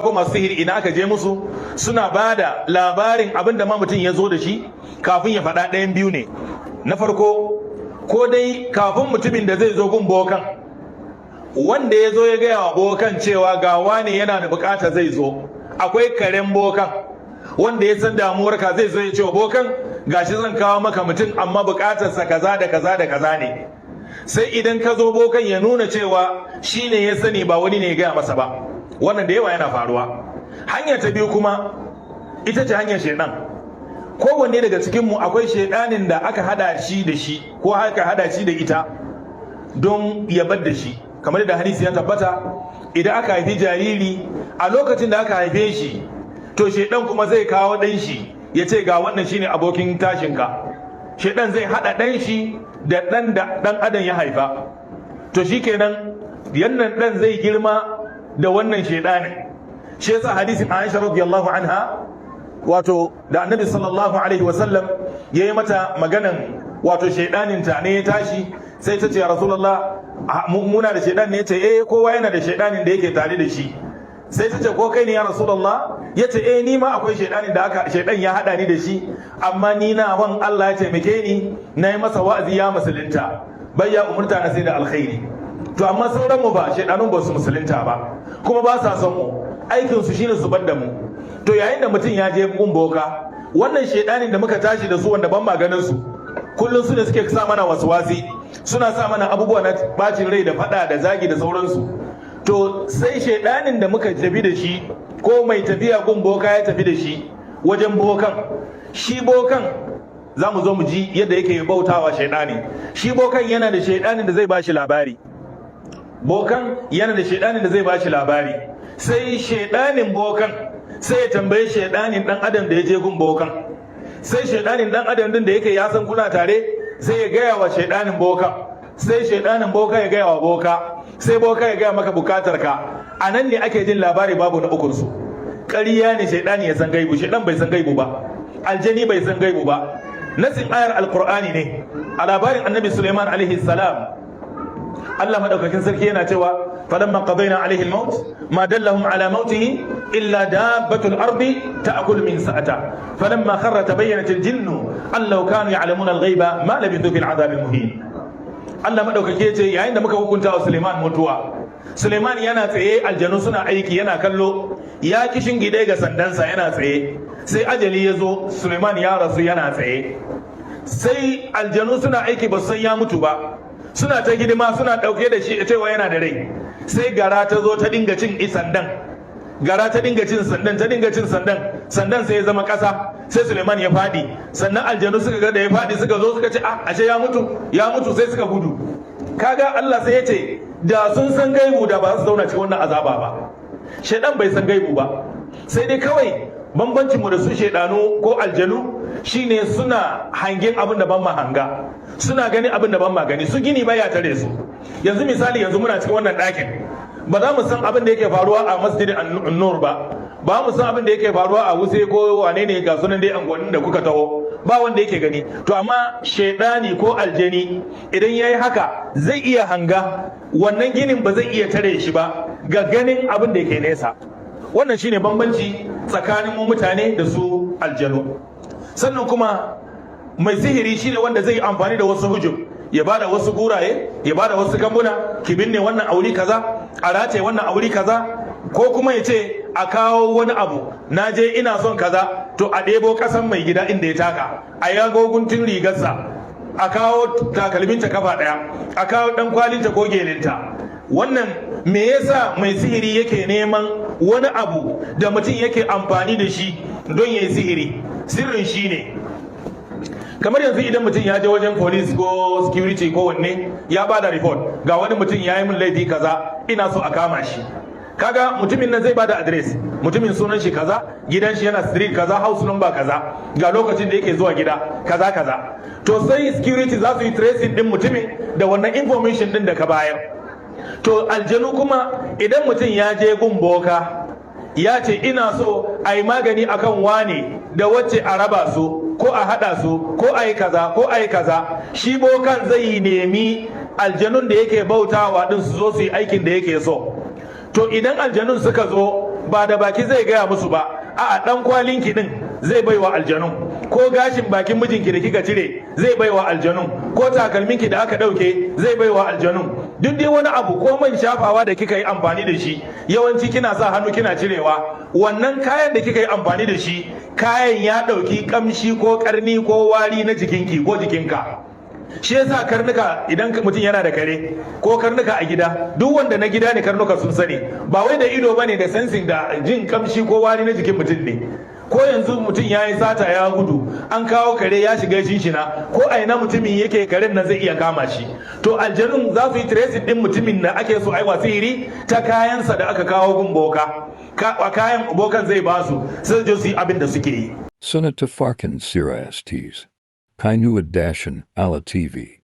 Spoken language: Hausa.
ko masu sihiri ina aka je musu, suna ba da labarin abin da ma mutum ya zo da shi kafin ya faɗa. Ɗayan biyu ne. Na farko, ko dai kafin mutumin da zai zo gun bokan, wanda ya zo ya gaya wa bokan cewa ga wani yana da bukata zai zo, akwai karen bokan wanda ya san damuwarka, zai zo ya ce wa bokan, "Gashi zan kawo maka mutum, amma bukatarsa kaza da kaza da kaza ne." Sai idan ka zo, bokan ya nuna cewa shi ne ya sani, ba wani ne ya gaya masa ba. Wannan da yawa yana faruwa. Hanya ta biyu kuma ita ce hanyar shaidan. Kowanne daga cikinmu akwai shaidanin da aka hada shi da shi ko aka hada shi da ita don ya bar da shi. Kamar da hadisi ya tabbata, idan aka haifi jariri, a lokacin da aka haife shi, to shaidan kuma zai kawo ɗan shi, ya ce, "Ga wannan shine abokin tashinka." Shaidan zai hada ɗan shi da ɗan da ɗan adam ya haifa. To shikenan, yannan ɗan zai girma da wannan shaidanin. Shi yasa hadisin Aisha radiyallahu anha, wato da Annabi sallallahu alaihi wasallam ya yi mata maganan, wato shaidanin ta ne ya tashi, sai ta ce, "Ya Rasulullah, muna da shaidan ne?" Ya ce, "Eh, kowa yana da shaidanin da yake tare da shi." Sai ta ce, "Ko kai ne, ya Rasulullah?" Ya ce, "Eh, ni ma akwai shaidanin da aka shaidan ya hada ni da shi, amma ni na wan Allah ya taimake ni, na yi masa wa'azi, ya musulunta, bayya umurta na sai da alkhairi. To amma sauran mu ba, shaidanun ba su musulunta ba, kuma ba sa son mu. Aikin su shine su bar da mu." To yayin da mutum ya je gun boka, wannan shaidanin da muka tashi da su, wanda ban maganin su kullum, su ne suke sa mana waswasi, suna sa mana abubuwa na bacin rai da fada da zagi da sauransu. To sai shaidanin da muka tafi da shi, ko mai tafiya gun boka ya tafi da shi wajen bokan, shi bokan za mu zo mu ji yadda yake bautawa shaidani. Shi bokan yana da shaidanin da zai ba shi labari. Bokan yana da shaidanin da zai ba shi labari. Sai shaidanin bokan sai ya tambaye shaidanin dan adam da ya je gun bokan. Sai shaidanin dan adam din da yake ya san kuna tare, sai ya gaya wa shaidanin bokan. Sai shaidanin boka ya gaya wa boka, sai boka ya gaya maka bukatar ka. A nan ne ake jin labari, babu na ukun su. Ƙarya ne shaidani ya san gaibu. Shaidan bai san gaibu ba, aljani bai san gaibu ba. Nasin ayar Alqur'ani ne a labarin Annabi Suleiman alaihi salam. Allah madaukakin sarki yana cewa, falamma qadayna alaihi al-maut ma dallahum ala mautihi illa dabbatul ardi ta'kulu min sa'ata, falamma kharra tabayyanat al-jinnu an law kanu ya'lamuna al-ghaiba ma labithu fil 'adhab al-muhin. Allah madaukake ya ce, yayin da muka hukunta wa Suleiman mutuwa, Suleiman yana tsaye, aljanu suna aiki, yana kallo, ya kishin gide ga sandansa, yana tsaye. Sai ajali ya zo, Suleiman ya rasu yana tsaye. Sai aljanu suna aiki, ba san ya mutu ba, suna ta hidima, suna dauke da shi cewa yana da rai. Sai gara ta zo ta dinga cin sandan. Gara ta dinga cin sandan, ta dinga cin sandan, sandan sai ya zama kasa. Sai Suleiman ya fadi. Sannan aljanu suka ga da ya fadi, suka zo suka ce, "Ah, ashe ya mutu, ya mutu." Sai suka gudu. Kaga Allah sai ya ce da sun san gaibu, da ba su zauna cikin wannan azaba ba. Shaidan bai san gaibu ba. Sai dai kawai bambancin mu da su shaidanu ko aljanu shine suna hangen abin da ban ma hanga, suna ganin abin da ban ma gani. Su gini baya tare su. Yanzu misali, yanzu muna cikin wannan ɗakin, ba za mu san abin da yake faruwa a Masjidin Nur ba, ba mu san abin da yake faruwa a Wuse ko wane ne, ga sunan dai anguwannin da kuka taho, ba wanda yake gani. To amma shaidani ko aljani idan yayi haka, zai iya hanga. Wannan ginin ba zai iya tare shi ba ga ganin abin da yake nesa. Wannan shine bambanci tsakanin mu mutane da su aljanu. Sannan kuma mai sihiri shine wanda zai yi amfani da wasu hujum, ya bada wasu guraye, ya bada wasu kambuna, ki binne wannan auri kaza, a rataye wannan auri kaza, ko kuma ya ce a kawo wani abu, na je ina son kaza, to a ɗebo ƙasan mai gida inda ya taka, a yago guntun rigarsa, a kawo takalminta kafa ɗaya, a kawo ɗan kwalinta ko gelinta. Wannan me yasa mai sihiri yake neman wani abu da mutum yake amfani da shi don ya yi sihiri? Sirrin shi ne, kamar yanzu idan mutum ya je wajen police ko security ko wanne, ya bada report, "Ga wani mutum ya yi min laifi kaza, ina so a kama shi." Kaga mutumin nan zai bada address, mutumin sunan shi kaza, gidan shi yana street kaza, house number kaza, ga lokacin da yake zuwa gida kaza kaza. To sai security za su yi tracing din mutumin da wannan information din da ka bayar. To aljanu kuma, idan mutum ya je gun boka ya ce, "Ina so a yi magani akan wane da wacce, a raba su ko a haɗa su, ko a yi kaza ko a yi kaza," shi bokan zai nemi aljanun da yake bautawa din su zo su yi aikin da yake so. To idan aljanun suka zo, Ba da baki zai gaya musu ba, a'a, dan kwalinki din zai baiwa aljanun, ko gashin bakin mijinki da kika cire zai baiwa aljanun, ko takalminki da aka dauke zai baiwa aljanun. Duk dai wani abu ko man shafawa da kika yi amfani da shi, yawanci kina sa hannu kina cirewa, wannan kayan da kika yi amfani da shi, kayan ya dauki kamshi ko karni ko wari na jikinki ko jikinka. Shi yasa karnuka, idan mutum yana da kare ko karnuka a gida, duk wanda na gida ne, karnuka sun sani. Ba wai da ido bane, da sensing da jin kamshi ko wari na jikin mutum ne. Ko yanzu mutum ya yi sata ya gudu, an kawo kare ya shiga shinshina ko a ina mutumin yake, karen nan zai iya kama shi. To aljanun za su yi tracing din mutumin da ake so aiwa sihiri ta kayansa da aka kawo gun boka. Kayan bokan zai ba su, sai je su yi abin da suke yi. Suna Tafarkin Sira STs. Kainuwa Dashen Allah TV.